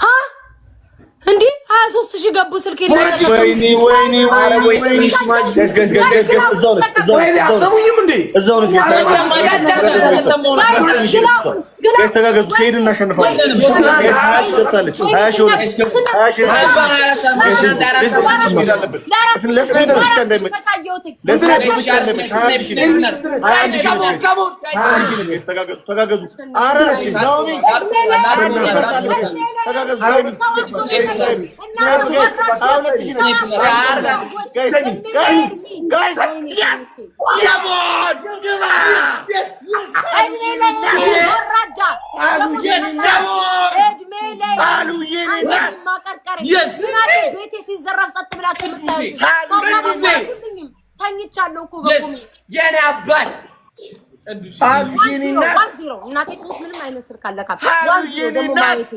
ሀ እንዲህ 23,000 ገቡ። ስልክ ወይኔ ወይኔ ወይኔ! Guys, guys, guys, guys፣ እዛው ነች፣ እዛው ነች። አሰሙኝም እንዴ? እዛው ነች። Guys፣ ተጋገዙ። ከሄድን እናሸንፋለን። Guys፣ 20,000 ገብታለች። 20,000 ሆነች። 20,000። ለ sniper ብቻ እንዳይመች፣ ለ sniper ብቻ እንዳይመች። 21,000፣ 21,000። ተጋገዙ፣ ተጋገዙ። ኧረ ናኦሚ፣ ተጋገዙ። 22,000። Guys, guys, guys! እድሜ ላይ ወራዳ፣ እድሜ ላይ ማቀርቀር። ቤቴ ሲዘረፍ ጸጥ ብላችሁ የምታዩት ተኝቻለሁ እኮ በቁሜ። የኔ አባት! 1-0። እናቴ ትሙት ምንም አይነት ስልክ አለካም። 1-0 ደግሞ ማየቴ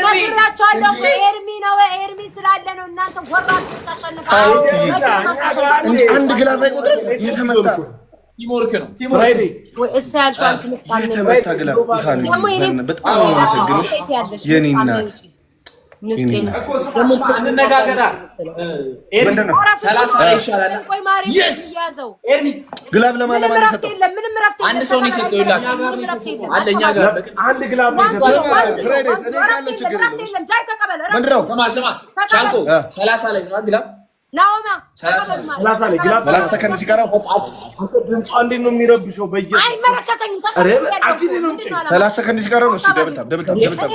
ነግራቸዋለሁ እኮ። ኤርሚ ነው፣ ኤርሚ ስላለ ነው። እናንተ ወራዶች አሸንፋችሁ። አንድ glove አይቆጥርም። የተመታ Teamwork ነው። ፍራይዴ። ወይ እሳ ያልሽው አንቺ ንፍጣም ነኝ። የተመታ glove። ደግሞ የኔ በጣም ነው የማመሰግነው የኔ እናት። ንፍጤ እንነጋገራ። ምንድን ነው? 30 ላይ ይሻላል። ቆይ ማሪ ያዘው። ኤርሚ። Glove ለማን ምንም ለማን እረፍት የሰጠው? የለም። ምንም እረፍት የለም። አንድ ሰው ነው የሰጠው ይላል። ምንም እረፍት የለም። አለ እኛ ጋር። አንድ glove ነው የሰጠው። ፍራይዴ፣ እኔ ጋር ያለው ችግር እረፍት የለውም። የለም። ጃይ ተቀበል። እረፍት ምንድን ነው? ስማ ስማ ሻንቆ፣ 30 ላይ ነው glove። ናኦማ። 30 ላይ glove። 30 ሰከንድ ሲቀረው። አንተ ድምጿ እንዴት ነው የሚረብሸው? በኢየሱስ! አይመለከተኝም። ኧረ አንቺ እንዴት ነው የምትጮይው? 30 ሰከንድ ሲቀረው ነው። እሺ፣ double tap, double tap, double tap።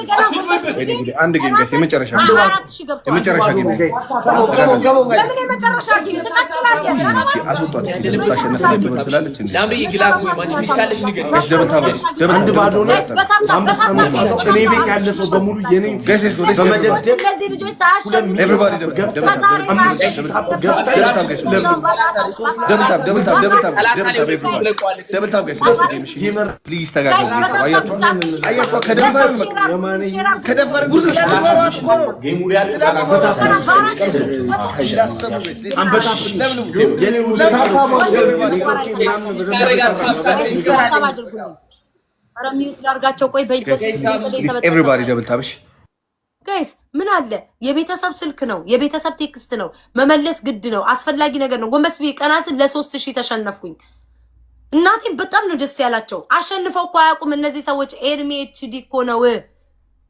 ወይኔ ጉዴ! አንድ game guys፣ የመጨረሻ 4,000 ገብቷል። የመጨረሻ game guys። ለምን የመጨረሻ game ትቀጥላለህ? አስወጧት። እሺ፣ double ታሸነፈች ትላለች እንዴ? ላምሪ glove ወይ ማንቺ miss ካለሽ ንገሪኝ። Guys፣ double tap, double። አንድ ባዶ ነው። አንበሳ የሚባለው እኔ ቤት ያለ ሰው በሙሉ የኔን Guys, let's go, let's go. በመደብደብ እነዚህ ልጆች ሳያሸንፉ Everybody double tap, double tap, double tap, double tap guys, double tap, double tap, double tap, double tap everybody, double tap guys። Last game። እሺ፣ please ተጋገዙ። ቤተሰብ አያችሁ፣ አያችሁ፣ ከደፈርን በቃ ከደፈርን ጉድ ነው እኮ ነው። አንበሳ የኔ ሙሉ ኧረ mute ላድርጋቸው። ቆይ በኢየሱስ። Everybody double tap እሺ። Guys፣ ምን አለ? የቤተሰብ ስልክ ነው፣ የቤተሰብ text ነው፣ መመለስ ግድ ነው፣ አስፈላጊ ነገር ነው። ጎንበስ ብዬ ቀና ስል ለ3,000 ተሸነፍኩኝ። እናቴም በጣም ነው ደስ ያላቸው። አሸንፈው እኮ አያውቁም እነዚህ ሰዎች። ኤርሚ HD እኮ ነው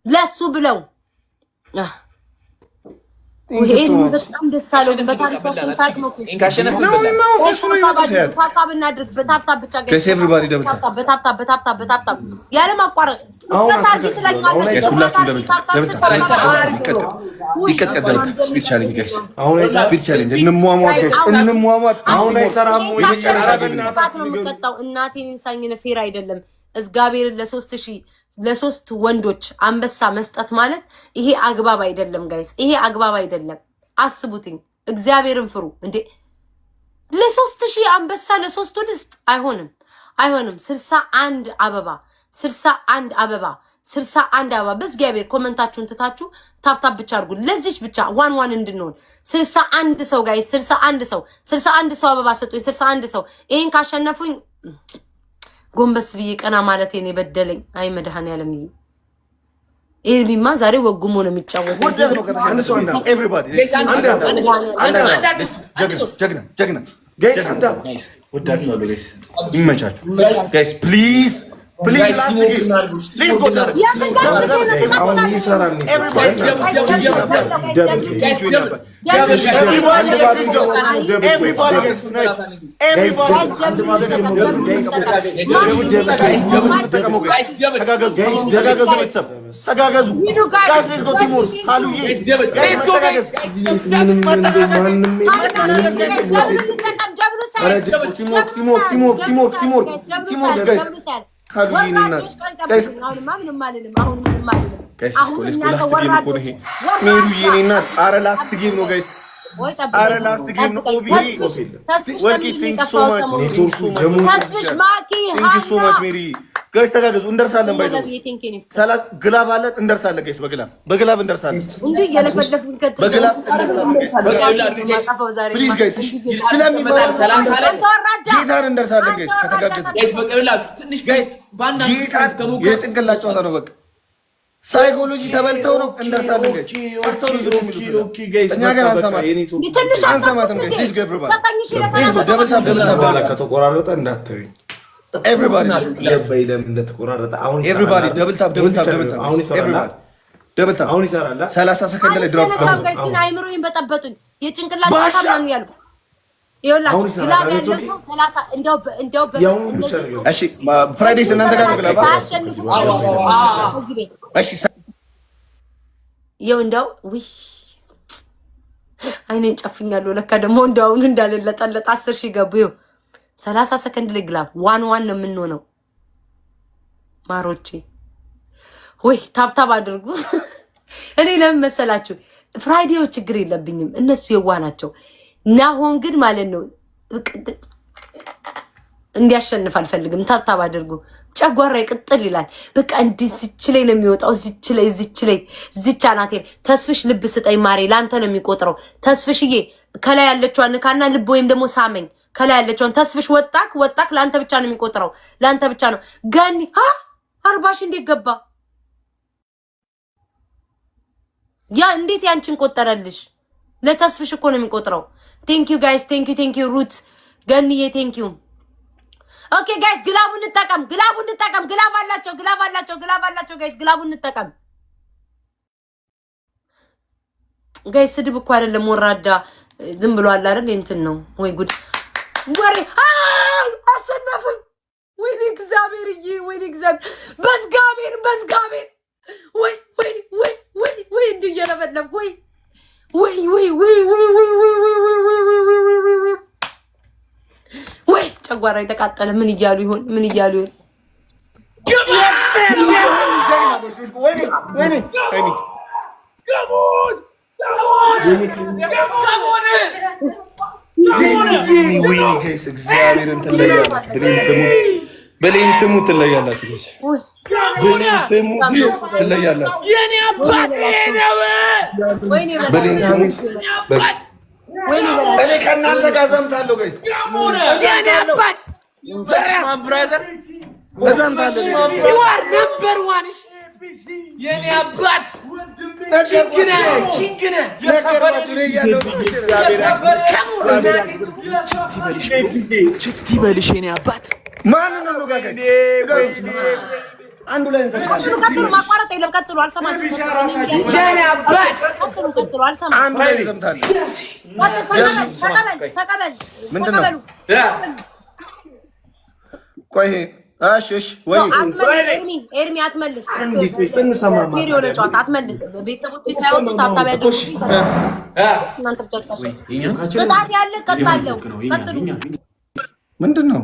ለሱ ብለው። ኤርሚ በጣም ደስ አለው። በታሪክ tap tap እናድርግ። በ tap tap ብቻ። Guys, everybody double tap. በታፕታፕ፣ በታፕታፕ፣ በታፕታፕ ያለማቋረጥ። Guys፣ ሁላችሁም double tap, double tap። ይቀጥቀጥ ይቀጥቀጥ። Double tap, speed challenge guys፣ speed challenge። እንሟሟት guys፣ እንሟሟት። አሁን አይሰራም ወይ? የመጨረሻ game ነው። ቅጣት ነው የምቀጣው። እናቴን ኢንሳኝን fair አይደለም። እግዚአብሔርን ለ3,000 ለሶስት ወንዶች አንበሳ መስጠት ማለት ይሄ አግባብ አይደለም guys፣ ይሄ አግባብ አይደለም። አስቡትኝ። እግዚአብሔርን ፍሩ እንዴ! ለ3,000 አንበሳ ለሶስቱ ልስጥ? አይሆንም፣ አይሆንም። 61 አበባ፣ 61 አበባ፣ 61 አበባ። በእግዚአብሔር comment ኣችሁን ትታችሁ tap tap ብቻ አድርጉ። ለዚች ብቻ one one እንድንሆን 61 ሰው guys፣ 61 ሰው፣ 61 ሰው አበባ ሰጡኝ። 61 ሰው። ይሄን ካሸነፉኝ ጎንበስ ብዬ ቀና ማለት የኔ በደለኝ። አይ መድኃኒዓለምዬ፣ ኤርሚማ ዛሬ ወጉሞ ነው የሚጫወተው። ውርደት ነው ከተሸነፈ። Everybody ጀግና ጀግና። Guys፣ አንድ ወዳችኋለሁ guys፣ ይመቻችሁ guys። Please, please, please go። አሁን ይሰራል። Double። Everybody guys, everybody ተጋገዙ፣ ተጋገዙ፣ ቤተሰብ ተጋገዙ። Guys, let's go, teamwork። ካሉዬ ተጋገዝ። ምንም እንደው ማንም የለም፣ ምንም የለም። Teamwork, teamwork, teamwork, teamwork, teamwork, teamwork guys። ካሉዬ እኔ እናት guys። አሁንማ ምንም አልልም። አሁን ምንም አልልም። Guys, let's go, let's go። Last game እኮ ነው ይሄ። ሜሩዬ እኔ እናት፣ አረ last game ነው guys። አረ last game ነው። ኦቢ ወርቂ፣ thank so much። ተስፍሽ ማኪ። Thank so much ሜሪ። Guys፣ ተጋገዙ፣ እንደርሳለን። ባይዘው glove አለን፣ እንደርሳለን። Guys፣ በ glove፣ በ glove እንደርሳለን። እንዲህ እየለፈለፍን በ glove። Please guys፣ ስለሚባል ጌታን እንደርሳለን። Guys፣ ከተጋገዙ። Guys፣ በቃ ይኸውላችሁ ትንሽ ጌታን የጭንቅላት ጨዋታ ነው በቃ። ሳይኮሎጂ ተበልተው ነው እንደርሳለን። Guys ፈርተው ነው ዝም የሚሉት። እኛ ግን አንሰማትም፣ ትንሽ አንሰማትም። Guys, let's go everybody. ዘጠኝ ሺህ Let's go. Double tap, double tap. በኋላ ከተቆራረጠ እንዳታዩኝ። Everybody. ገባኝ ለምን እንደተቆራረጠ። አሁን ይሰራል። Everybody, double tap, double tap, double tap. አሁን ይሰራል። Everybody, double tap. አሁን ይሰራል። 30 ሰከንድ ላይ drop. አልዘነጋም guys፣ ግን አይምሮዬን በጠበጡኝ። የጭንቅላት ባሻ! ጫካ ምናምን ያልኩ ይኸውላችሁ፣ አሁን ይሰራል። Glove ያለው አቤት። ሰው 30 እንደው የአሁኑ ብቻ እንደዚህ ነው። ሰው እሺ ፍራይዴይስ እናንተ ጋር ነው glove። ሳያሸንፉ እዚህ ቤት እሺ። ይኸው እንደው ውይ አይኔን ጨፍኛለሁ። ለካ ደግሞ እንደው አሁን እንዳልለጠለጥ 10,000 ገቡ። ይኸው 30 ሰከንድ ላይ glove one one ነው የምንሆነው። ማሮቼ ወይ tap tap አድርጉ። እኔ ለምን መሰላችሁ ፍራይዴው ችግር የለብኝም፣ እነሱ የዋ ናቸው። ናሆም ግን ማለት ነው እንዲያሸንፍ አልፈልግም። Tap tap አድርጉ። ጨጓራ ይቅጥል ይላል። በቃ እንዲህ ዝች ላይ ነው የሚወጣው። ዝች ላይ፣ ዝች ላይ፣ ዝች አናቴ። ተስፍሽ ልብ ስጠኝ ማሬ፣ ለአንተ ነው የሚቆጥረው። ተስፍሽዬ ከላይ ያለችዋን ንካና ልብ ወይም ደግሞ ሳመኝ። ከላይ ያለችዋን ተስፍሽ ወጣክ ወጣክ፣ ለአንተ ብቻ ነው የሚቆጥረው። ለአንተ ብቻ ነው። ገኒ ሀ 40,000 እንዴት ገባ? ያ እንዴት ያንቺን ቆጠረልሽ? ለተስፍሽ እኮ ነው የሚቆጥረው። Thank you guys, thank you, thank you ሩት ገኒዬ፣ thank you. Okay guys, glove ኡን እንጠቀም፣ glove ኡን እንጠቀም። Glove አላቸው፣ glove አላቸው፣ glove አላቸው። Guys, glove ኡን እንጠቀም guys። ስድብ እኮ አይደለም ወራዳ ዝም ብሎ አለ አይደል? እንትን ነው ወይ ጉድ ወሬ። አይ አሸነፉኝ! ወይኔ እግዚአብሔርዬ፣ ወይኔ እግዚአብሔር፣ በእግዚአብሔር፣ በእግዚአብሔር፣ ወይ ወይ ወይ ወይ ወይ እንዲሁ እየለበለብኩ ወይ ወይ ወይ ወይ ወይ ወይ ወይ ወይ ወይ ወይ ወይ ወይ ወይ ወይ ወይ ወይ ጨጓራ የተቃጠለ። ምን እያሉ ይሆን? ምን እያሉ ይሆን? ወይኔ ወይኔ timing. ወይኔ guys እግዚአብሔርን ትለያላችሁ። ብሌን ትሙት፣ ብሌን ትሙት ትለያላችሁ። Guys ወይ ብሌን ትሙት ትለያላችሁ። የኔ አባት ነው። ወይኔ ብሌን ትሙት በቃ ወይኔ እኔ ከእናንተ ጋር ዘምታለሁ guys። የኔ አባት brother እዘምታለሁ። You are number one። የኔ አባት king ነህ፣ king ነህ። ነገርኳችሁ፣ እኔ እያለሁ ነው። ችት ይበልሽ የኔ አባት። ማንን ነው ጋር guys? አንዱ ላይ እንዘምታለን። ቀጥሉ፣ ማቋረጥ የለም። ቀጥሉ፣ አልሰማችሁም። የኔ አባት። ቀጥሉ፣ ቀጥሉ፣ አልሰማም። አንዱ ላይ እንዘምታለን። ተቀበል፣ ተቀበል፣ ተቀበል። ምንድን ነው? ተቀበሉ። ቆይ እሺ፣ እሺ ወይ አትመልስ ኤርሚ፣ ኤርሚ አትመልስ። ስንሰማማ Fair የሆነ ጨዋታ አትመልስ። ቤተሰቦች ሳይወጡ tap tap ያድርጉ። እናንተ ብቻ ስታሸንፉ ቅጣት ያለ ቀጣለሁ። ቀጥሉ፣ ምንድን ነው?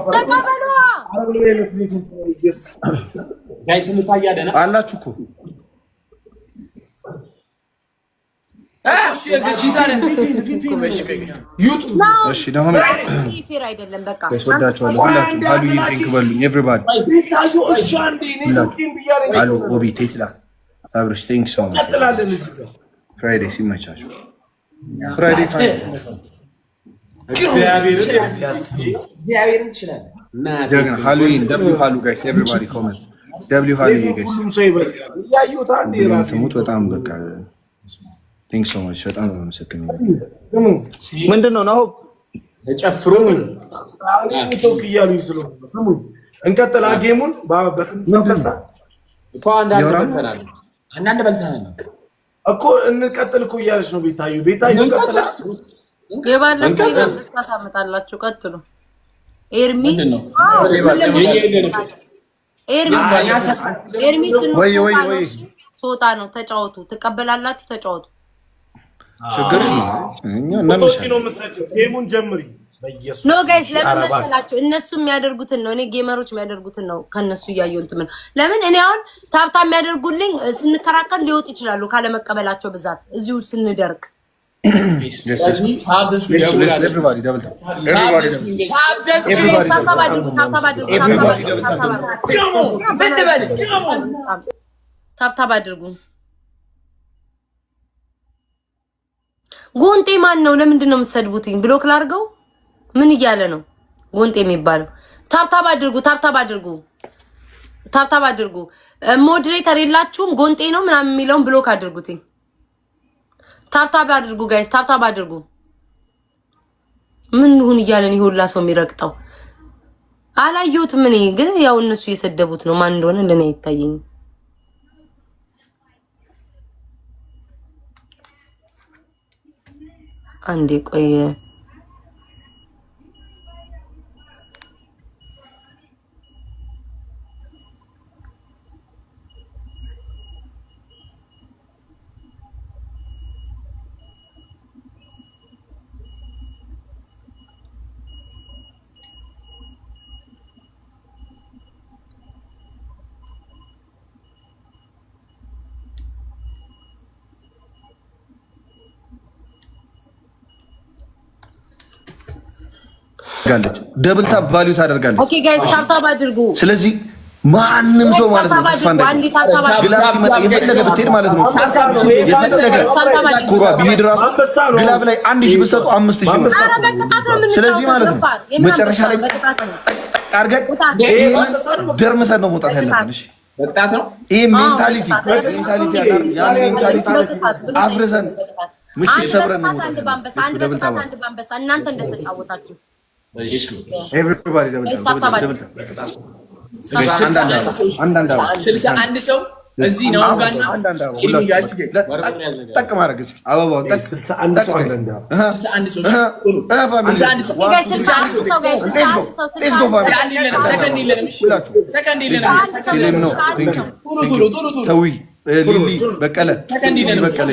ተቀበሉ። Guys እንታያለን። አላችሁ እኮ። እሺ ደግሞ Fair አይደለም። በቃ Guys ወዳችኋለሁ ሁላችሁም። ሃሉ drink በሉኝ everybody። ቤታዮ እሺ፣ አንዴ ኔትወርኬን ብያለኝ። ሃሉ ኦቢ ቴስላ አብርሽ thank so much. እንቀጥላለን እዚህ ጋር። ፍራይዴይ ሲመቻችሁ ፍራይዴይ። እግዚአብሔርን ሲያስጥል እግዚአብሔርን ትችላለህ። ጀግና ሃሉዊን W ሃሉ guys, everybody comment W ሃሉ guys. ሁሉም ሰው ይበላል። እያየሁት አንዴ ራሴ ስሙት በጣም በቃ thank so much፣ በጣም ነው የማመሰግነው። ስሙ። ምንድን ነው ናሆ? ተጨፍሮ አሁን ኔትወርክ እያሉኝ ስለሆነ ነው። ስሙ፣ እንቀጥላ game ኡን በትንሽ አንበሳ። እኮ አንዳንድ ያወራል? በልተናል፣ አንዳንድ በልተናል። እኮ እንቀጥል እኮ እያለች ነው ቤታዩ። ቤታዩ እንቀጥላ። የባለፈው አንበሳ ታመጣላችሁ። ቀጥሉ። ኤርሚ ምንድን ነው? አዎ፣ ምን ለምን የኛ የለን እኮ። ኤርሚ ኤርሚ ስንወጣ ወይ ወይ ነው። ወይ። እሺ፣ ስወጣ ነው። ተጫወቱ። ትቀበላላችሁ። ተጫወቱ። ችግር እኛ ቶቲ ነው እናመሻለን። የምትሰጪው። Game ኡን ጀምሪ። በኢየሱስ No guys፣ ለምን ኧረ እባክህ። መሰላችሁ? እነሱ የሚያደርጉትን ነው። እኔ gamer ኦች የሚያደርጉትን ነው ከነሱ እያየሁ እንትን የምለው። ለምን እኔ አሁን tap tap የሚያደርጉልኝ ስንከራከር ሊወጡ ይችላሉ ካለመቀበላቸው ብዛት እዚሁ ስንደርቅ። ስለዚህ tap screen Everybody double tap, everybody double Tap Everybody Tap tap አድርጉ፣ tap tap አድርጉ፣ tap tap አድርጉ፣ tap tap አድርጉ። ምን ልበል? Tap tap አድርጉ። ጎንጤ ማን ነው? ለምንድን ነው የምትሰድቡትኝ? Block ላድርገው? ምን እያለ ነው ጎንጤ የሚባለው? Tap tap አድርጉ፣ tap tap አድርጉ። Tap tap አድርጉ። Moderator የላችሁም ጎንጤ ነው ምናምን የሚለውን block አድርጉትኝ። Tap tap አድርጉ guys፣ tap tap አድርጉ። ምን ሁን እያለን ይሁላ ሰው የሚረግጠው አላየሁትም። እኔ ግን ያው እነሱ እየሰደቡት ነው። ማን እንደሆነ ለኔ አይታየኝም። አንዴ ቆይ። ታደርጋለች። Double tap value ታደርጋለች። Okay guys, tap tap አድርጉ። ስለዚህ ማንም ሰው ማለት ነው ተስፋ እንዳይቆርጥ glove ሲመጣ የፈለገ ብትሄድ ማለት ነው የፈለገ score ዋ ቢሄድ ራሱ glove ላይ 1,000 ብትሰጡ 5,000 ነው። ስለዚህ ማለት ነው መጨረሻ ላይ አድርገን ደርምሰን ነው መውጣት ያለብን። እሺ ይሄ mentality ያን mentality አፍርሰን ምሽግ ሰብረን ነው መውጣት ያለብን። Double tap እናንተ እንደተጫወታችሁ everybody double tap። 61 ሰው እዚህ ነው። ጠቅ ማድረግ አበባውን ተዊ ሊሊ በቀለ በቀለ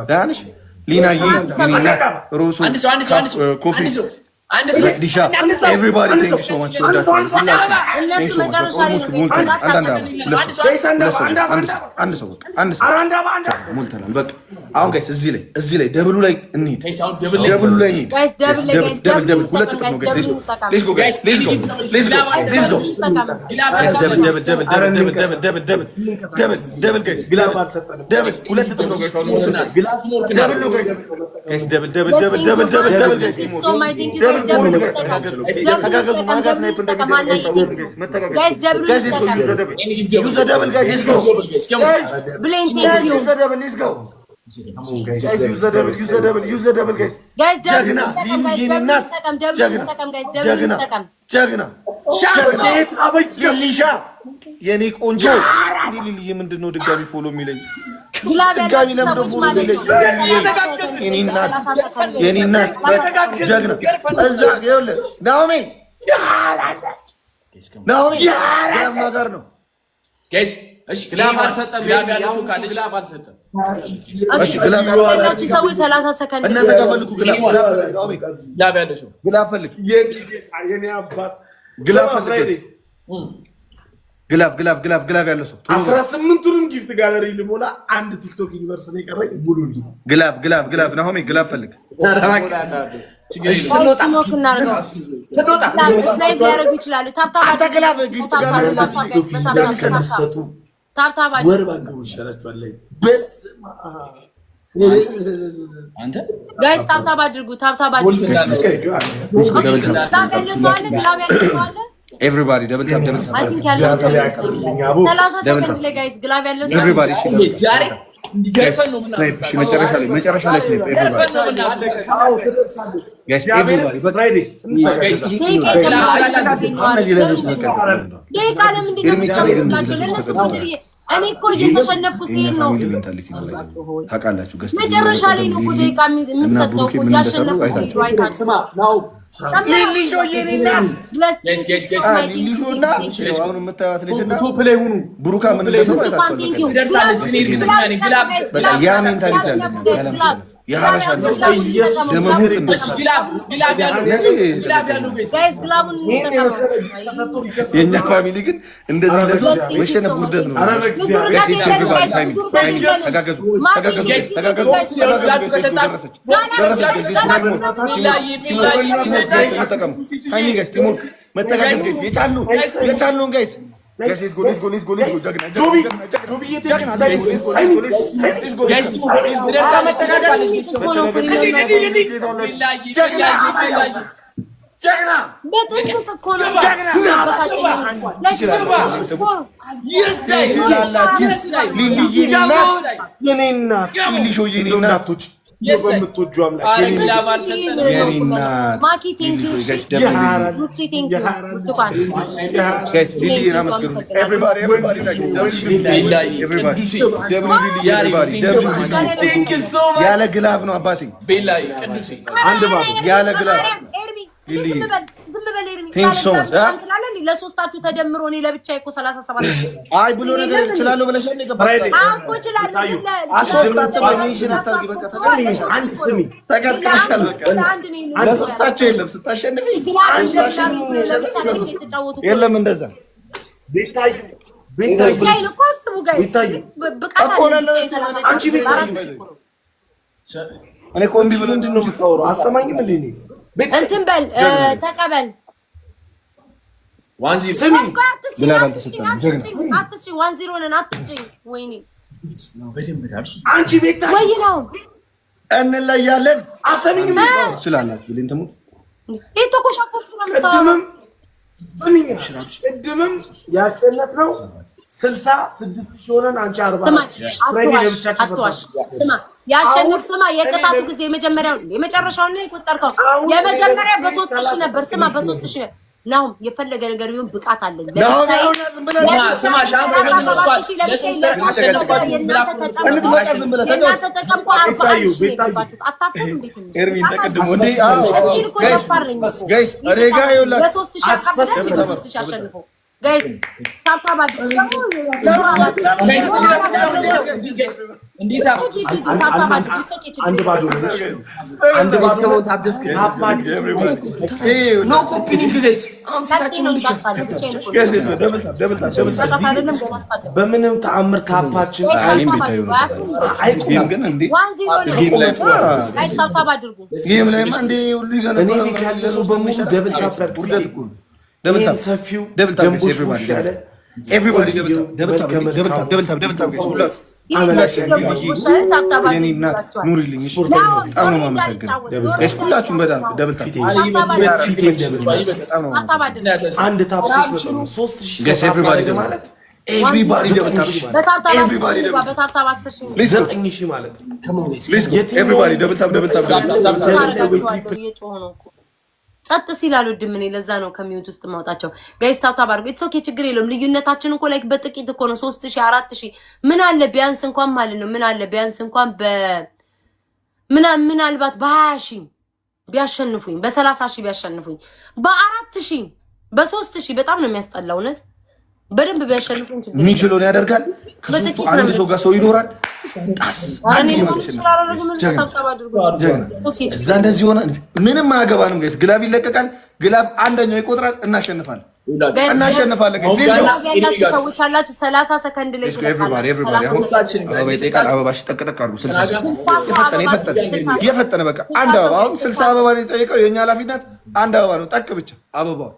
ደህና ነሽ? ሊናዬ ሮሶ ኮፊ ዲሻ everybody, thank you so much። እነሱ መጨረሻ ላይ አንድ ሰው ሞልተናል። በቃ አሁን guys እዚህ ላይ double ኡ ላይ እንሂድ። Double ኡ ላይ እንሂድ። Double double ሁለት እጥፍ ነው guys። Let's go guys፣ let's go, let's go, let's go guys። Double double double double double double double double double guys፣ double ሁለት እጥፍ ነው guys። Double ነው guys። Double double double double double double guys። ተጋገዙ። ማጋዝ snipe guys፣ double use double guys፣ let's go ብሌን thank you use double, let's go guys፣ use double, use double, use double guys። Guys፣ double ጀግና ሊሊ እናት ጀግና ጀግና ጀግና ሊሊሻ የኔ ቆንጆ ሊሊ፣ ምንድን ነው ድጋሚ follow የሚለኝ? ድጋሚ ለምዶ follow የሚለኝ? የኔ እናት የኔ እናት ጀግና። እዛ ይኸውልህ ናኦሚ ናኦሚ glove ጋር ነው። እሺ glove አልሰጠም። Glove ያለው ሰው ካለሽ Glove አልሰጠም። እሺ glove ያላችሁ ሰዎች 30 ሰከንድ እናንተ ጋር ፈልጉ። Glove Glove ያለው ሰው Glove ፈልግ። የኔ አባት Glove ፈልግ። Glove glove glove glove ያለው ሰው 18ቱንም gift gallery ልሞላ አንድ ቲክቶክ universe ነው የቀረኝ። ሙሉ Glove glove glove ናሆሜ glove ፈልግ። ስንወጣ ስንወጣ snipe ሊያደርጉ ይችላሉ። Tap tap አንተ glove gift gallery ከሚሰጡ Tap tap ወር ባንገቡ ይሻላችኋል። በስመ አብ አንተ Guys, tap tap አድርጉ። Tap tap አድርጉ። Glove ያለው ሰው አለ። Glove ያለው ሰው አለ። Everybody double tap, double I tap think ያለው 30 ሰከንድ ላይ guys glove ያለው ሰው Everybody ዛሬ ገርፈን ነው Snipe። እሺ መጨረሻ ላይ snipe everybody ገርፈን ነው የምናስወጣው። Guys, everybody እነዚህ ለሶስት በቃ ደቂቃ ለምንድን ነው የምትጨምሩላቸው? ለእነሱ ምድር እኔ እኮ እየተሸነፍኩ ሲሄድ ነው። Mentality ነው ታውቃላችሁ። ገስ መጨረሻ ላይ ነው እኮ ደቂቃ የሚሰጠው እኮ እያሸነፍኩ ሲሄዱ አይታችሁ ስማ ናው ሊሊሾ የኔ እናት ሊሊሾና አሁን የምታዩት ልጅና Top ላይ ሁኑ። ብሩካ ምን እንደሰሩ አይታችኋል። ትደርሳለች። እኔ እርግጠኛ ነኝ። Glove በቃ ያ mentality አለ። የሀበሻ Glove glove ያለው glove ያለው guys Guys, glove ኡን የእኛ family ግን እንደዚህ ለሶስት መሸነፍ ውርደት ነው። ተጋገዙ፣ ተጋገዙ፣ ተጋገዙ። መተጋገዝ guys፣ የቻልነውን guys guys, let's go, let's go, let's go, let's go። ጀግና ጀግና Guys, ትደርሳለች። ትደርሳለች። ጀግና። በጥንት እኮ ነው። ትችላላችሁ። ሊልዬ እናት። የኔ እናት። ሊሊሾ የኔ እናት። እናቶች በምትወጂው አምላክ የኔ እናት። የኔ እናት። ማኪ thank you። ሩቺ thank you። ብርቱካን። Guys፣ ሊልዬን አመስግኑ። Everybody, everybody, everybody, everybody። ያለ glove ነው አባቴ። አንድ ባዶ። ያለ glove። ኤርሚ። ሊልዬ። ዝም በል፣ ዝም በል ኤርሚ። Thank you so much. ትላለህ። ለሶስታችሁ ተደምሮ እኔ ለብቻዬ እኮ 37 አይ ብሎ ነገር እችላለሁ ብለሻል። የገባሽ እኮ እችላለሁ ግን አስወጣት mention አታርጊ። በቃ አንድ ስሚ። ተቀጥቅጠሻል። በቃ ለአንድ ነው። ለሶስታቸው የለም ስታሸንፊ የተጫወቱ የለም እንደዛ። ቤታዩ፣ ቤታዩ። ብቻዬን እኮ አስቡ guys። ቤታዩ። ብቃት እኮ አለኝ ብቻዬን 37 አንቺ ቤታዩ። እኔ እኮ እምቢ ብሎ ምንድን ነው የምታወራው? አሰማኝም እንዴ እኔ? እንትን በል፣ ተቀበል። 1-0። ስሚ። ቆይ፣ አትስጪኝ፣ glove አትስጪኝ፣ አልተሰጠንም። ጀግና። አትስጪኝ፣ አትስጪኝ። 1-0 ነን። አትስጪኝ። ወይኔ። አንቺ ቤታዩ። ወይ ነው። እንለያለን። አሰሚኝም እንዴ? ትችላላችሁ። ብሌን ትሙት። የተኮሻኮሽ ነው የምታወራው። ቅድምም ስሚኝ፣ ቅድምም ያሸነፍነው 66,000 ሆነን አንቺ 40 ስማ። ፍሬዲ አትዋሽ፣ ለብቻችሁ አትዋሽ። 66። ስማ ያሸንፍ ስማ፣ የቅጣቱ እኔ ጊዜ የመጀመሪያው የመጨረሻውን ነው የቆጠርከው። አሁን የመጀመሪያ እኔ በ3,000 ነበር። ስማ፣ በ3,000 ነበር። ናሁም የፈለገ ነገር ቢሆን ብቃት አለኝ። ናሆም፣ ናሆም፣ ዝም ብለህ ስማ ሻምፖ ምንድን ነው እሷ ለሶስት አሸነፋችሁ። እንድትወጣ ዝም ብለህ ተጫወት። የእናንተ ተጨምቆ 41,000 ነው ቤታዩ። የገባችሁት። አታፍሩም እንዴ ትንሽ? ኤርሚ እንደቅድሙ እንዴ? እዚህ እኮ Guys፣ ደፋር ነኝ እኮ። Guys፣ እኔ ጋ ይኸውላችሁ። በ3,000 አካፍለን በ3,000 አሸንፎ guys tap tap አድርጉ። እንዴት Tap tap አድርጉ። It's okay፣ ችግር አንድ የለም። ባዶ ነው። እሺ? አንድ ባዶ ነው። No copy link guys። አሁን ፊታችንን ብቻ። Guys, guys, double tap, double tap, double tap። ቅጣት አይደለም ገና አስታጥቅ። በምንም ተአምር tap ኣችን Guys እኔም Tap tap ቤታዩ አድርጉ። ነው። አያፍሩም? Game ግን እንዴ 1-0 ነው። Game ላይ Guys tap tap አድርጉ። Game ላይማ እንዴ ሁሉ ይገነባል። እኔ ቤት ያለ ሰው በሙሉ double tap ያድርጉ። ውርደት እኮ ነው። Double ይሄን tap። ሰፊው Double tap guys፣ ደንቦሽ everybody ያለ everybody double tap, double tap, double tap, double tap, double tap guys። ሁላችሁ። Tap tap የኔ እናት ኑሪልኝ። እሺ በጣም ነው የማመሰግነው። Guys ሁላችሁም በጣም double tap። ፊቴን double tap። በጣም ነው Tap tap አድርጉ። አንድ tap ስትመጣ ነው 3,000 ሰው Guys Tap Everybody አደረገ ማለት Everybody double tap። በ tap tap 10 Everybody ሺህ Double በ tap tap 10,000 Let's go. 9,000 ማለት ነው። Let's go, everybody, double tap, double tap, double tap. አደርጋቸዋለሁ። እየጮሁ ነው እኮ። ጸጥ ሲል አልወድም እኔ። ለዛ ነው ከ mute ውስጥ ማውጣቸው። Guys tap tap አድርጉ። It's okay፣ ችግር የለውም። ልዩነታችን እኮ like በጥቂት እኮ ነው። 3,000 4,000 ምን አለ ቢያንስ እንኳን ማለት ነው። ምን አለ ቢያንስ እንኳን በ ምናልባት በ20,000 ቢያሸንፉኝ፣ በ30,000 ቢያሸንፉኝ፣ በ4,000 በ3,000 በጣም ነው የሚያስጠላው። እውነት በደንብ ቢያሸንፉኝ ችግር የለውም። የሚችለውን ያደርጋል። ከሶስቱ አንድ ሰው ጋር ሰው ይኖራል። ጣስ ኧረ እኔ አንድ ምንም ስላላደረጉ ምን ጀግና። Tap tap አድርጉ። ጀግና። Okay። እዛ እንደዚህ ሆነ ምንም አያገባንም guys። Glove ይለቀቃል። Glove አንደኛው ይቆጥራል። እናሸንፋለን፣ Guys እናሸንፋለን guys። Let's go. Glove ያላችሁ ሰዎች አላችሁ። 30 ሰከንድ ላይ Let's go, everybody, everybody። አሁን አበባ ይጠይቃል። አበባሽ ጠቅጠቅ አድርጉ። 60 ሰከንድ የፈጠነ የፈጠነ የፈጠነ በቃ አንድ አበባ። አሁን 60 አበባ ነው የጠየቀው። የእኛ ኃላፊነት አንድ አበባ ነው። ጠቅ ብቻ አበባውን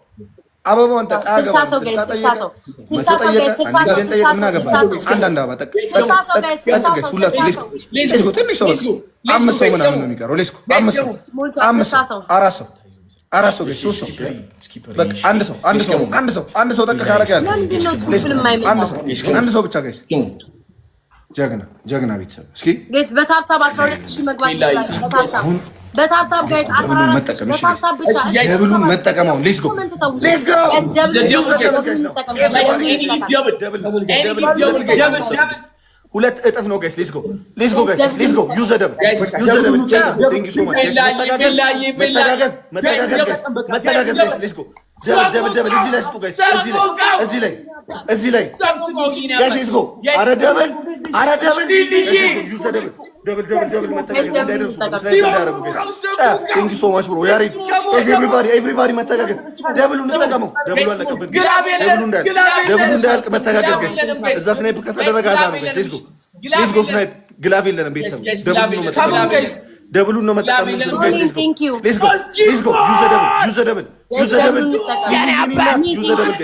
አበባውን ጠቅ። 60 ሰው guys፣ 60 ሰው፣ 60 ሰው guys፣ 60 ሰው፣ ጠየቅ ምን 60 አገባን? ሰው። አንድ አንድ አበባ ጠቅ። 60 ሰው guys፣ 60 ሰው፣ ሁላችሁ 60 ሰው። Let's go። ትንሽ ሰው በቃ አምስት ሰው ምናምን ነው የሚቀረው። Let's go። አምስት ሰው። ሞልቷል። አምስት 60 ሰው ሰው። አራት ሰው፣ አራት ሰው guys፣ ሶስት ሰው በቃ አንድ ሰው፣ አንድ ሰው፣ አንድ ሰው፣ አንድ ሰው ጠቅ ካረገ ያለ ለምንድን ነው triple አንድ የማይመጣው? ሰው፣ አንድ ሰው ብቻ guys። ጀግና ጀግና ቤተሰብ እስኪ Guys በ tap tap 12,000 መግባት ይችላል። በ tap tap፣ በ tap tap guys 14 መጠቀም እሺ። በ tap tap ብቻ። Double ኡን መጠቀም አሁን። Let's go, let's go. Guys double ኡን እንጠቀም። Guys double ኡን እንጠቀም። ሁለት እጥፍ ነው guys። Let's go, let's go guys, let's go. Use the double, use the double. Thank you so much። መተጋገዝ፣ መተጋገዝ guys፣ መተጋገዝ guys። Let's go. Double, double, double እዚህ ላይ ስጡ guys። እዚህ ላይ፣ እዚህ ላይ፣ እዚህ ላይ guys። Let's go. አረ double፣ አረ double። Use the double, double, double, double። መተጋገዝ እንዳይደርሱ snipe እንዳያደርጉ guys። Thank you so much bro ያሬድ። Guys, everybody, everybody መተጋገዝ። Double ኡን እንጠቀመው። Double ኡ አለቀብን። Double ኡ እንዳያልቅ፣ double ኡ እንዳያልቅ መተጋገዝ guys። እዛ snipe ከተደረገ አዛ ነው guys። Let's go, let's go. Snipe glove የለንም ቤተሰብ። Double ኡ ነው መጠቀም። Double ኡን ነው መጠቀም የምንችለው። Guys, let's go, let's go, let's go። Use the double, use the double, use the double, use the double guys።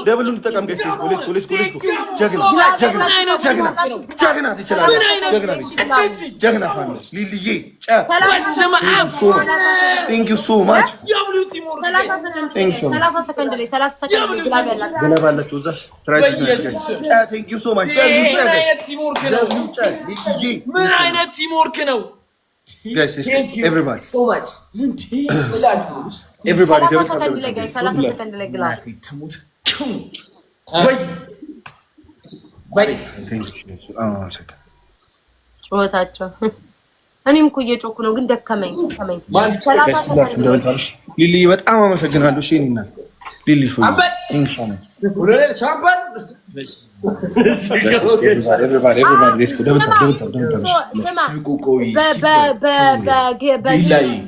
Double ኡን እንጠቀም guys። Let's go, let's go, let's go, let's go። ጀግና፣ ጀግና፣ ጀግና፣ ጀግና፣ ትችላለህ። ጀግና ቤት፣ ጀግና family፣ ሊልዬ ጨ፣ thank you so much። 30 ሰከንድ ላይ፣ 30 ሰከንድ ላይ glove ያላችሁ Glove አላቸው እዛ። Thank you so much። ምን አይነት teamwork ነው? ምን አይነት teamwork ነው? Guys, everybody, everybody። 30 ሰከንድ ላይ guys፣ 30 ሰከንድ ላይ glove። ወይ wait። ጩኸታቸው፣ እኔም እኮ እየጮኩ ነው፣ ግን ደከመኝ ደከመኝ። 30 ሰከንድ ላይ። ሊሊ፣ በጣም አመሰግናለሁ። እሺ እኔና ሊሊ ሾ፣ thank you so much። Everybody, everybody, let's go። Double tap, double tap, double tap። ስማ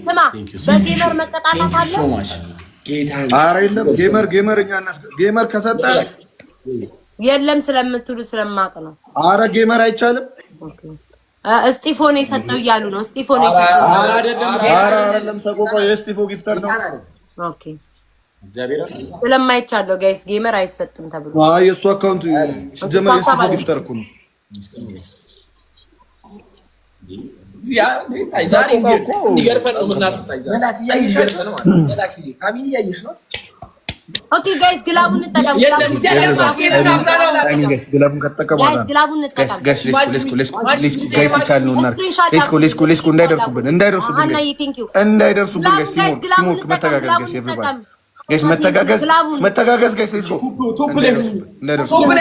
ስማ፣ በ gamer መቀጣጣት አለ። ኧረ የለም፣ gamer gamer እኛ gamer ከሰጠ የለም ስለምትሉ ስለማቅ ነው። አረ gamer አይቻልም። እስጢፎን የሰጠው እያሉ ነው። እስጢፎን የሰጠው። አረ አይደለም፣ ሰቆቃ የእስጢፎ gifter ነው። Okay፣ ስለማይቻለው guys gamer አይሰጥም ተብሎ። አይ፣ የእሱ account ሲጀመር የእስጢፎ gifter እኮ ነው። ዛሬ እንዲገርፈን ነው የምናስወጣኝ። Family እያየሽ ነው። Okay guys፣ glove ኡን እንጠቀም። Glove ኡን ከተጠቀሙ Guys፣ glove ኡን እንጠቀም። Guys, let's go, let's go, let's go guys፣ የቻልነውን እናድርግ። Let's go, let's go, let's go። እንዳይደርሱብን፣ እንዳይደርሱብን፣ እንዳይደርሱብን guys። Teamwork, teamwork፣ መተጋገዝ guys። Everybody guys፣ መተጋገዝ፣ መተጋገዝ guys። Let's go። እንዳይደርሱብን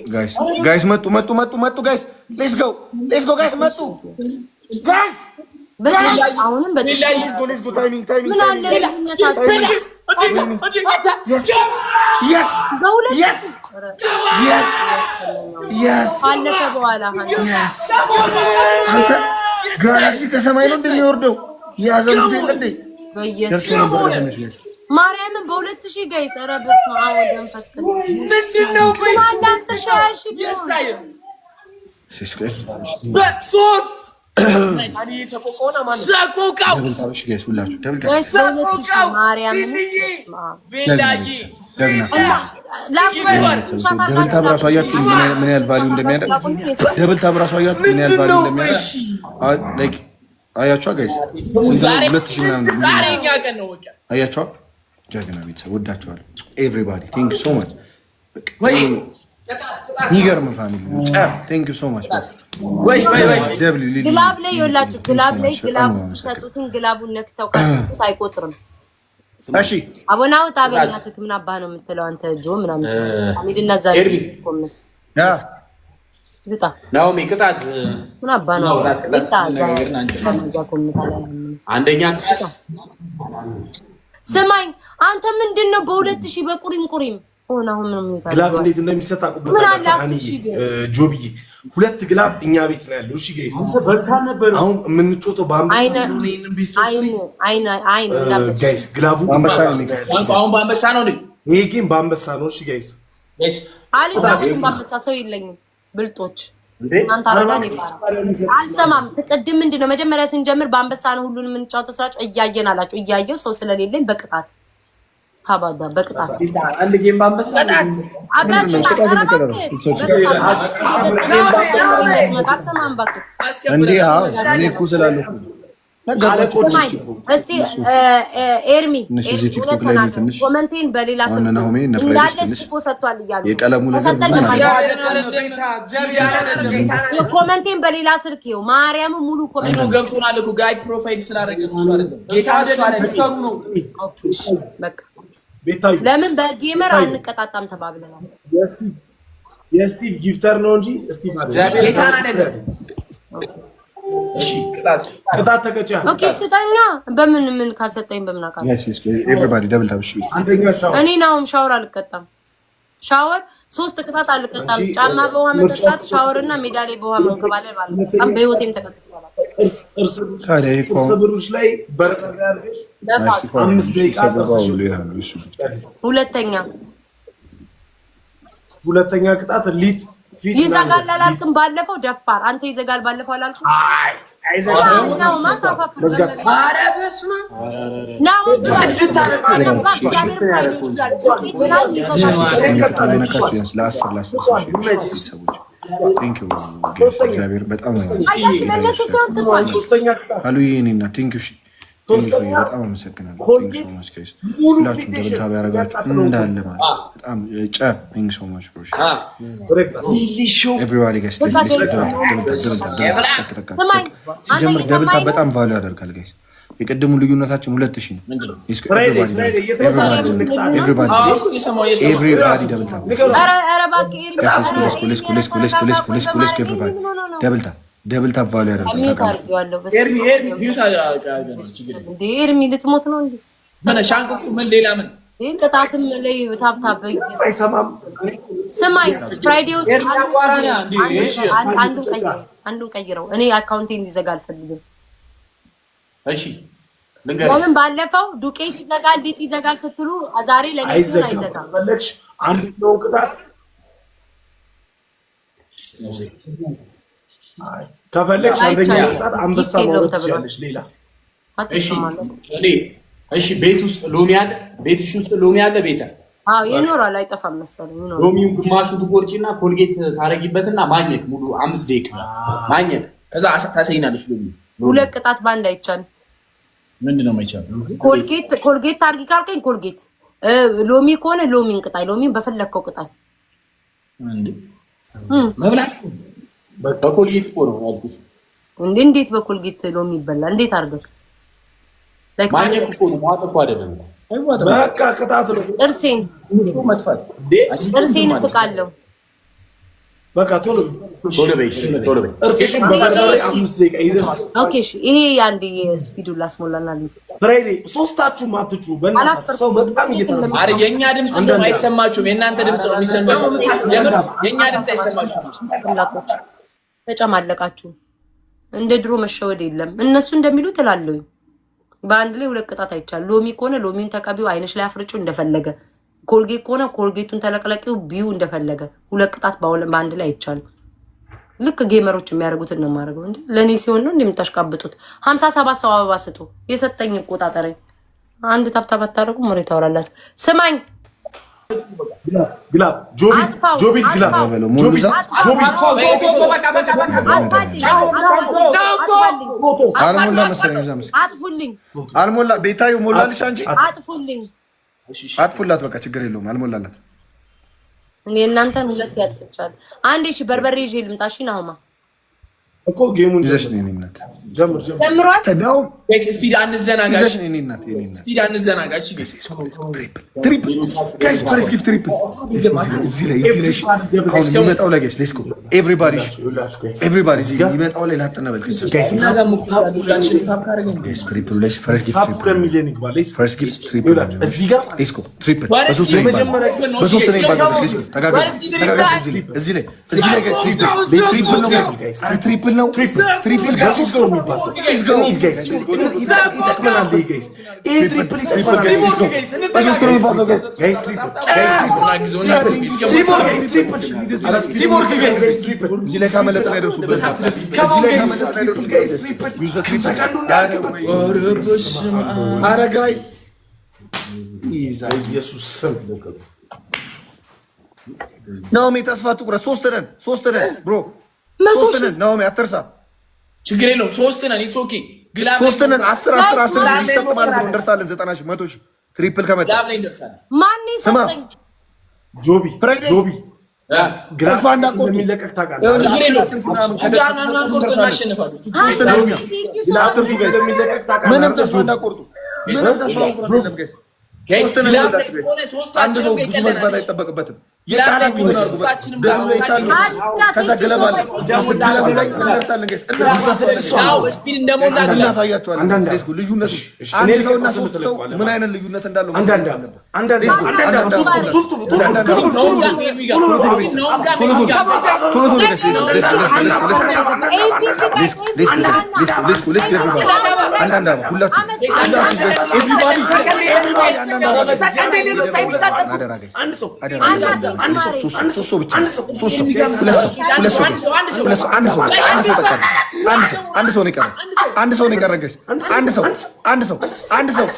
guys። Guys፣ መጡ፣ መጡ፣ መጡ፣ መጡ guys። Let's go, let's go guys፣ መጡ guys። አሁንም Let's go, let's go። Timing, timing። ምን አለ ልዩነታቸው? Yes. በሁለት Yes. ካለፈ በኋላ። አንተ፣ ጋላክሲ ከሰማይ ነው እንደሚወርደው ያዘው እንዴ? በኢየሱስ ደርሶ ነበር ትንሽ guys። ማርያምን በ2000 guys። ኧረ በስመ አብ ወወልድ ወመንፈስ ቅዱስ። ምንድን ነው? ምን አለ 10,000 20,000 ቢሆን። ሶስት ሰቆቃው። Double tap እሺ guys፣ ሁላችሁ double tap። Guys፣ በ2000 ማርያምን፣ በስመ አብ። Double tap ራሱ አያችሁ ምን ያህል value እንደሚያደርግ? Double tap ራሱ አያችሁ ምን ያህል value እንደሚያደርግ? Like አያችኋ guys፣ 2000 ምናምን። ዛሬ እኛ ቀን ነው በቃ። አያችኋ? ጀግና ቤተሰብ፣ ወዳችኋለሁ። Everybody, thank you so much። የሚገርም family ነው። Thank you so much። ወይ ወይ ወይ! W። Glove ላይ ይኸውላችሁ፣ glove ላይ glove ኡን ሲሰጡትን glove ኡን ነክተው ካልሰጡት አይቆጥርም። እሺ። አቦናው ጣበናትክ ምን አባህ ነው የምትለው አንተ ጆ ምናምን ሂድና እዛ comment ልጣ። ናኦሚ፣ ቅጣት። ምን አባህ ነው ልጣ እዛ comment አለ። አንደኛ ቅጣት። ስማኝ አንተ፣ ምንድን ነው በ2000 በቁሪም ቁሪም ሆነ አሁን ምንም ይታል። Glove እንዴት እንደሚሰጥ አውቁበታላችሁ። ሀኒዬ፣ ጆብዬ፣ ሁለት glove እኛ ቤት ነው ያለው። እሺ guys፣ አሁን የምንጮተው በአንበሳ ስለሆነ ይሄንን best of አይን አይን አይን guys፣ glove ኡ በአንበሳ ነው። አሁን በአንበሳ ነው እንዴ? ይሄ game በአንበሳ ነው። እሺ guys። Guys። አልጫወትም በአንበሳ፣ ሰው የለኝም። ብልጦች እናንተ አረዳን ይባላል። አልሰማም። ቅድም ምንድን ነው መጀመሪያ ስንጀምር በአንበሳ ነው ሁሉንም የምንጫወተው ስላችሁ እያየን አላችሁ። እያየው ሰው ስለሌለኝ በቅጣት ታባዳ በቅጣት። አንድ game በአንበሳ። አባችሁ አልሰማም እባክህ። እንዴ አዎ፣ እኔ እኮ ስላለሁ አለቆች። እስቲ ኤርሚ ትንሽ እዚህ ቲክቶክ ላይ ነው ትንሽ comment ኤን በሌላ ስም አሁን ናሆሜ እነ ፍሬ እንዳለ ትንሽ ጽፎ ሰጥቷል እያሉ የቀለሙ ነገር ተሰጠን። ብዙ Comment ኤን በሌላ ስልክ ይኸው ማርያም ሙሉ comment። ገብቶናል እኮ guy profile ስላደረገ ነው፣ እሱ አይደለም። ጌታ እሱ አይደለም። ነው። Okay እሺ በቃ። ቤታዩ። ለምን በ gamer አንቀጣጣም ተባብለናል። የስቲቭ gifter ነው እንጂ ስቲቭ አይደለም። ጌታ አይደለም። እሺ፣ ቅጣት። ቅጣት ተቀጫ። Okay ስጠኛ። በምን ምን ካልሰጠኝ በምን አውቃለሁ? Everybody double tap እሺ። አንደኛ ሻወር። እኔ ናውም ሻወር አልቀጣም። ሻወር ሶስት ቅጣት አልቀጣም። አንቺ ጫማ በውሃ መጠጣት፣ ሻወር እና ሜዳ ላይ በውሃ መንከባለል አልቀጣም። በህይወቴም ተቀጥቼ አላውቅም። ጥርስ ጥርስ ታዲያ ይሄ እኮ ጥርስ ብሩሽ ላይ በርበሬ አድርገሽ በፋቅ 5 ደቂቃ ጥርስሽን ሁለተኛ ሁለተኛ ቅጣት ሊጥ ይዘጋል አላልክም? ባለፈው ደፋር አንተ ይዘጋል ባለፈው አላልክም? አይ አይዘጋም። መዝጋት ኧረ በስመ አብ ለአስር ለአስር ሰዎች እግዚአብሔር በጣም አሉዬ እኔ እና thank you በጣም አመሰግናለሁ። ሁላችሁም double tap ያደረጋችሁ እንዳለ ማለት በጣም ጨ thank so much everybody guys። ሲጀምር double tap በጣም value ያደርጋል guys። የቅድሙ ልዩነታችን 2000 ነው። Everybody double tap double tap double tap value ያደርጋል። ኤርሚ ልትሞት ነው እንዴ? ምን ሻንቁ ምን ሌላ ምን ቅጣትም ላይ tap tap አይሰማም። ስማኝ፣ ፍራይዴዎች አንዱን ቀይረው። እኔ account ኤ እንዲዘጋ አልፈልግም። እሺ ለምን ባለፈው ዱቄት ይዘጋል ሊጥ ይዘጋል ስትሉ ዛሬ ለኔ አይዘጋም። ፈለግሽ አንድ ነው ቅጣት ከፈለግሽ አንደኛ ቅጣት አንበሳ ማውረድ ትችላለሽ። ሌላ እሺ እሺ፣ ቤት ውስጥ ሎሚ አለ። ቤትሽ ውስጥ ሎሚ አለ። ቤተ አዎ ይኖራል፣ አይጠፋም መሰለኝ ይኖራል። ሎሚውን ግማሹ ትቆርጪና ኮልጌት ታረጊበትና ማኘክ ሙሉ 5 ደቂቃ ማኘክ። ከዛ ታሰይናለሽ። ሎሚ ሁለት ቅጣት በአንድ አይቻልም። ምንድን ነው የማይቻለው? ኮልጌት ኮልጌት አድርጊ ካልከኝ ኮልጌት፣ ሎሚ ከሆነ ሎሚን ቅጣይ፣ ሎሚን በፈለግከው ቅጣይ። መብላት በኮልጌት እኮ ነው ያልኩሽ። እንዴ እንዴት በኮልጌት ሎሚ ይበላል? እንዴት አድርገህ ማኘክ እኮ ነው፣ መዋጥ እኮ አይደለም። በቃ ቅጣት ነው። ጥርሴን ጥርሴን እፍቃለሁ። በቃ ቶሎ ቶሎ በይ፣ ቶሎ በይ። እርጥሽን በበርበሬ 5 ደቂቃ ይዘሽ Okay። እሺ፣ ይሄ የአንድ የ speed ኡን ላስሞላና ልሂድ። ፍራይዴ ሶስታችሁም አትጩ። በእናታችሁ ሰው በጣም እየተረበሸ አረ የእኛ ድምፅ እንደውም አይሰማችሁም። የእናንተ ድምፅ ነው የሚሰማችሁ። የእኛ ድምፅ አይሰማችሁም። አምላኮች ተጨማለቃችሁ። እንደ ድሮ መሸወድ የለም። እነሱ እንደሚሉ ትላለሁኝ። በአንድ ላይ ሁለት ቅጣት አይቻል። ሎሚ ከሆነ ሎሚውን ተቀቢው፣ አይነሽ ላይ አፍርጩ እንደፈለገ። ኮልጌት ከሆነ ኮልጌቱን ተለቅለቂው ቢዩ እንደፈለገ። ሁለት ቅጣት በአንድ ላይ አይቻልም። ልክ gamer ኦች የሚያደርጉትን ነው የማደርገው። እንዴ ለእኔ ሲሆን ነው እንደምታሽቃብጡት። 57 ሰው አበባ ስጡ። የሰጠኝ ቆጣጠረኝ። አንድ tap tap አታደርጉም? ወሬ ታወራላችሁ። ስማኝ Glove ጆቢ ጆቢ glove ጆቢ ጆቢ አልሞላ መሰለኝ። እዛ መሰለኝ አጥፉልኝ፣ አልሞላ። ቤታዩ ሞላልሽ አንቺ አጥፉልኝ፣ አጥፉላት። በቃ ችግር የለውም አልሞላላት። እኔ እናንተን ሁለት ያጥፍቻለሁ። አንዴ እሺ፣ በርበሬ ይዤ ልምጣ። እሺ ናሁማ እኮ game ኡን ይዘሽ ነው የእኔ እናት። ጀምር ጀምር። ጀምሯል። ተዳው Speed አንዘናጋሽ፣ ይዘሽ ነው የእኔ እናት፣ የእኔ እናት። Speed አንዘናጋሽ። Triple guys፣ first gift triple እዚህ ላይ እዚህ ላይ አሁን የሚመጣው ላይ guys let's go everybody everybody የሚመጣው ላይ ላጠና በል guys triple ላይ first gift triple first gift triple እዚህ ጋር Let's go triple በሶስት ነው ይባላል፣ በሶስት ነው ይባላል። Let's go ተጋገዙ ተጋገዙ። እዚህ ላይ እዚህ ላይ guys triple triple ነው guys፣ ኧረ triple ነው triple በሶስት ነው የሚባሰው። እንሂድ guys፣ ይጠቅመናል። Guys ይሄ triple ይጠቅመናል። በሶስት ነው የሚባሰው guys። Guys triple guys triple እዚህ ላይ ካመለጥን አይደርሱበትም። እዚህ ላይ ካመለጥን አይደርሱበትም። Use the triple። ኧረ guys ኢየሱስ ስም ናኦሚ ተስፋ ትቁረጥ። ሶስት ነን፣ ሶስት ነን bro፣ ሶስት ነን። ናኦሚ አትርሳ። ችግር የለውም። ሶስት ነን። It's okay። Glove ሶስት ነን። 10 10 10 ሊሰጥ ማለት ነው። እንደርሳለን። 90,000 100,000 triple ከመጣ Glove ላይ እንደርሳለን። ማን ሰጠኝ? ጆቢ ጆቢ ተስፋ እንዳትቆርጡ። እንደሚለቀቅ ታውቃለህ። ችግር የለውም። ቆርጦ እናሸንፋለን። አትርሱ guys፣ እንደሚለቀቅ ታውቃለህ። ምንም ተስፋ እንዳትቆርጡ። ምንም ተስፋ መቁረጥ የለም guys። Guys ሶስት ነን Glove ላይ guys። ከሆነ አንድ ሰው ሶስታችንም ብዙ መግባት ይቀለናል። አይጠበቅበትም። የቻላችሁትን አድርጉ። ደርሶ የቻልነው ከዛ glove አለ glove ኡ ላይ እንደርሳለን guys። አዎ speed እንደሞላ glove እናሳያቸዋለን። አንዳንድ Let's go ልዩነቱ እሺ፣ አንድ እኔ ሰው እና ልቀቀው ሶስት ሰው ትለቀዋለህ። ምን አይነት ልዩነት እንዳለው አንዳንድ አንዳንድ አንዳንድ ቶሎ ቶሎ guys፣ let's go let's go let's go let's go everybody አንዳንድ አበባ ሁላችሁ ሁላችሁ everybody everybody አንዳንድ አበባ አደራ guys አንድ ሰው አደራ አንድ ሰው፣ ሶስት አንድ ሰው፣ ሶስት ሰው ብቻ፣ አንድ ሰው፣ ሶስት ሰው፣ ሁለት ሰው፣ ሁለት ሰው፣ አንድ ሰው፣ ሁለት ሰው፣ አንድ ሰው፣ አንድ ሰው፣ በቃ አንድ ሰው፣ አንድ ሰው ነው የቀረው። አንድ ሰው ነው የቀረን guys። አንድ ሰው፣ አንድ ሰው፣ አንድ ሰው።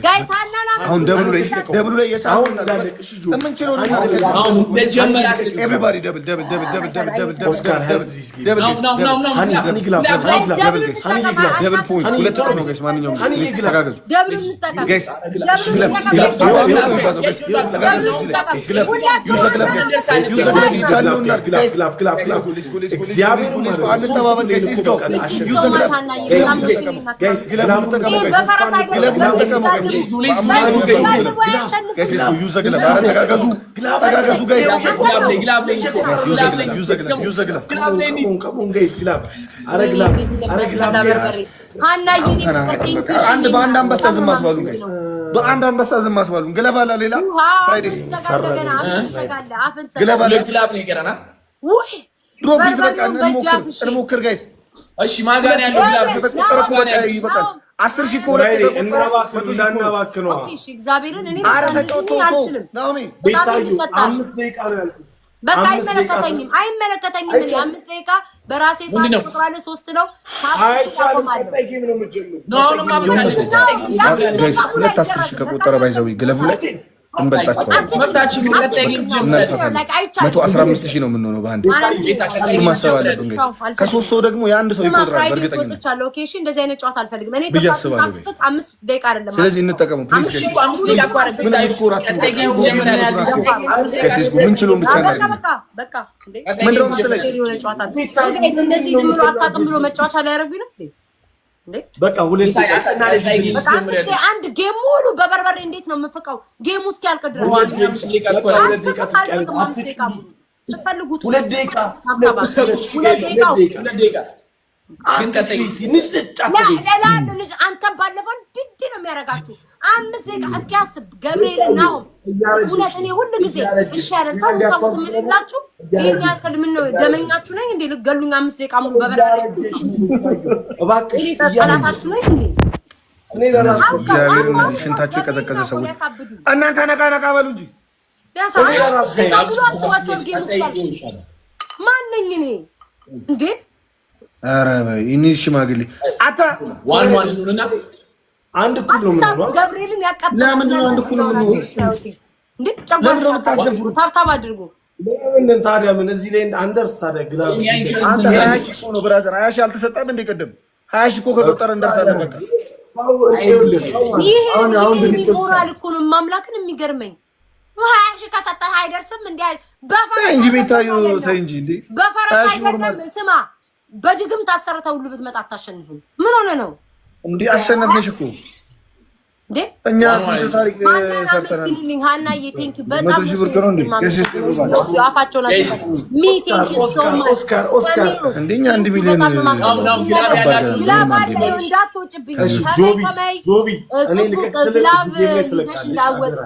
Guys ሀናን አሁን double ኡ ላይ፣ double ኡ ላይ አሁን የቻልነውን እንዳለቅ። እሺ ጆ፣ የምንችለውን አሁን እንደጀመረ Everybody double, double, double, double, double, double, double, ኦስካር double, Help this game. Double ናው guys፣ ናው ናው ናው። ሃኒ፣ ሃኒ glove፣ ሃኒ glove፣ Double guys፣ ሃኒ glove፣ Double point። ሃኒ ሁለት ቶሎ ነው guys። ማንኛውም ሃኒ Please Glove። ተጋገዙ Double ኡ እንጠቀም። Guys። Double ኡ Glove፣ እንጠቀም። glove የሚባዛው guys፣ ተጋገዙ። Glove፣ use the glove guys፣ use the glove ይዛሉ እና Glove, glove, glove, glove። እግዚአብሔር Let's go። አንተባበር guys፣ let's go። Use the glove። Guys፣ glove ተጠቀሙ guys። በፈረስ አይደለም። Glove ተጠቀሙ guys። Guys, let's go። Use the glove። ኧረ ተጋገዙ፣ ተጋገዙ guys። Use the glove፣ use the glove፣ use the glove። Come on guys, glove። አረ glove፣ አረ glove guys። ሀና የኔ አንድ በአንድ አንበሳ ዝም አስባሉን guys። በአንድ አንበሳ ዝም አስባሉን። Glove አለ ሌላ ፍራይዴ glove አለ። ሁለት glove ነው የቀረና። ውይ Drop it፣ በቃ በርበሬውን በእጅ እንሞክር፣ አፍሼ። እንሞክር guys። እሺ ማጋን ያለው glove? ከተቆጠረ እኮ በቃ ይበቃል። 10,000 ከሆነ ፍራይዴ ከተቆጠረ እናባክን፣ 100,000 እኮ ነው። እንዳናባክነዋ። Okay እሺ፣ እግዚአብሔርን እኔ ኧረ በጣም ተጫወት፣ እኔ ተው፣ ተው። አልችልም። ናኦሚ በጣም ቤታዩ ይቀጣል። 5 ደቂቃ ነው ያልኩት። በቃ 5 ደቂቃ አይመለከተኝም፣ አይመለከተኝም። እኔ 5 ደቂቃ በራሴ ሰዓት ምንድን ነው? እቆጥራለሁ። ሶስት ነው። አይቻልም። አቆማለሁ። ቀጣይ game ነው የምትጀምሪው። ነው አሁንማ በቃ Guys፣ ሁለት 10,000 ከቆጠረ by the way glove ኡ ላይ እንበልጣቸዋለን። መብታችን ነው። ቀጣይ game ጀምራለሁ። እናልፋታለን። 115,000 ነው የምንሆነው በአንድ። እሱ ማሰብ አለብን guys። ከሶስት ሰው ደግሞ የአንድ ሰው ይቆጥራል ፍራይዴ በእርግጠኝነት ወጥቻለሁ። Okay እሺ፣ እንደዚህ አይነት ጨዋታ አልፈልግም። እኔ ብዬ ተሳትፎ አስባለሁ። ሳስፍቅ 5 ደቂቃ አይደለም። ስለዚህ እንጠቀሙ please guys። 5 ደቂቃ እኮ አይደለም። ምንም score ቀጣይ game ጀምራለሁ። Guys፣ ምንችለውን ብቻ በቃ እናድርግ። በቃ በቃ እንዴ ቀጣይ ምንድነው game መሰለኝ? Fair የሆነ ጨዋታ ነው። Guys፣ እንደዚህ ዝም ብሎ አታውቅም ብሎ መጫወቻ ሊያደርጉኝ ነው እንዴ? እንዴ በቃ 2 ደቂቃ። ቀጣይ game በቃ 5 ደቂቃ፣ አንድ game ሙሉ በበርበሬ እንዴት ነው የምፍቀው? Game ኡ እስኪያልቅ ድረስ 5 ደቂቃ እኮ ነው። 2 ደቂቃ አልፍቅም። ትቀሪ። 5 ደቂቃ ሙሉ ስትፈልጉት 2 ደቂቃ። 2 ደቂቃ። 2 ደቂቃ ግን ቀጣይ አትጩይ እስቲ፣ ንጭንጭ አትበይ እስቲ። ሌላ ልጅ አንተን ባለፈው ድድ ነው የሚያደርጋችሁ። 5 ደቂቃ እስኪ አስብ። ገብርኤል ናሆም፣ እውነት እኔ ሁሉ ጊዜ እሺ ያለ ተው ተውት የምንላችሁ ይሄን ያክል ምን ነው ደመኛችሁ ነኝ እንዴ? ልገሉኝ 5 ደቂቃ ሙሉ በበርበሬ እባክሽ እኔ ጠላታችሁ ነኝ እንዴ? እኔ ለራሱ እግዚአብሔር፣ እነዚህ ሽንታቸው የቀዘቀዘ ሰዎች እናንተ ነቃ ነቃ በሉ እንጂ። ብሎ አስባቸዋል። Game ውስጥ ማነኝ እኔ እንዴ? ኧረ በይ እኒህ ሽማግሌ አታ 1-1 እንሁንና አንድ እኩል ነው የምንሆነው። ገብርኤልን ያቃጥላል። ለምንድን ነው አንድ እኩል የምንሆነው? እንዴ ለምንድን ነው የምታስደፍሩት? Tap tap አድርጉ። ለምን ታዲያ ምን እዚህ ላይ አንደርስ ታዲያ glove አንተ 20,000 እኮ ነው brother፣ 20,000 አልተሰጠም እንዴ ቅድም? 20,000 እኮ ከቆጠረ እንደርሳለን በቃ። ሰው ይኸውልህ፣ ሰው ይሄ አሁን አሁን ብንጮት ሞራል እኮ ነው ማምላክን የሚገርመኝ። 20,000 ከሰጠህ አይደርስም እንዴ? በፈረስ ተይ እንጂ ቤታዮ፣ አይደለም። ተይ እንጂ እንዴ። በፈረስ 20,000 አይደለም። Normal። ስማ፣ በድግም ታሰርተህ ሁሉ ብትመጣ አታሸንፍም። ምን ሆነ ነው እንዴ አሸነፍነሽ እኮ። እንዴ? እኛ ስንት ታሪክ ሀናን ሰርተናል። አመስግኑልኝ። ሀናዬ thank you በጣም 100,000 ብር ነው እንዴ? አፋቸውን me thank you so much። ኦስካር፣ ኦስካር። እንዴ እኛ 1 ሚሊዮን ናው ናው glove ያላችሁ Glove አለ እንዳትወጭብኝ። እሺ ከመይ ጆቢ ከመይ ጆቢ፣ እኔ ልቀቅ ስልህ Glove እዚህ game ላይ ይዘሽ ትለቃለች። እንዳወጽ።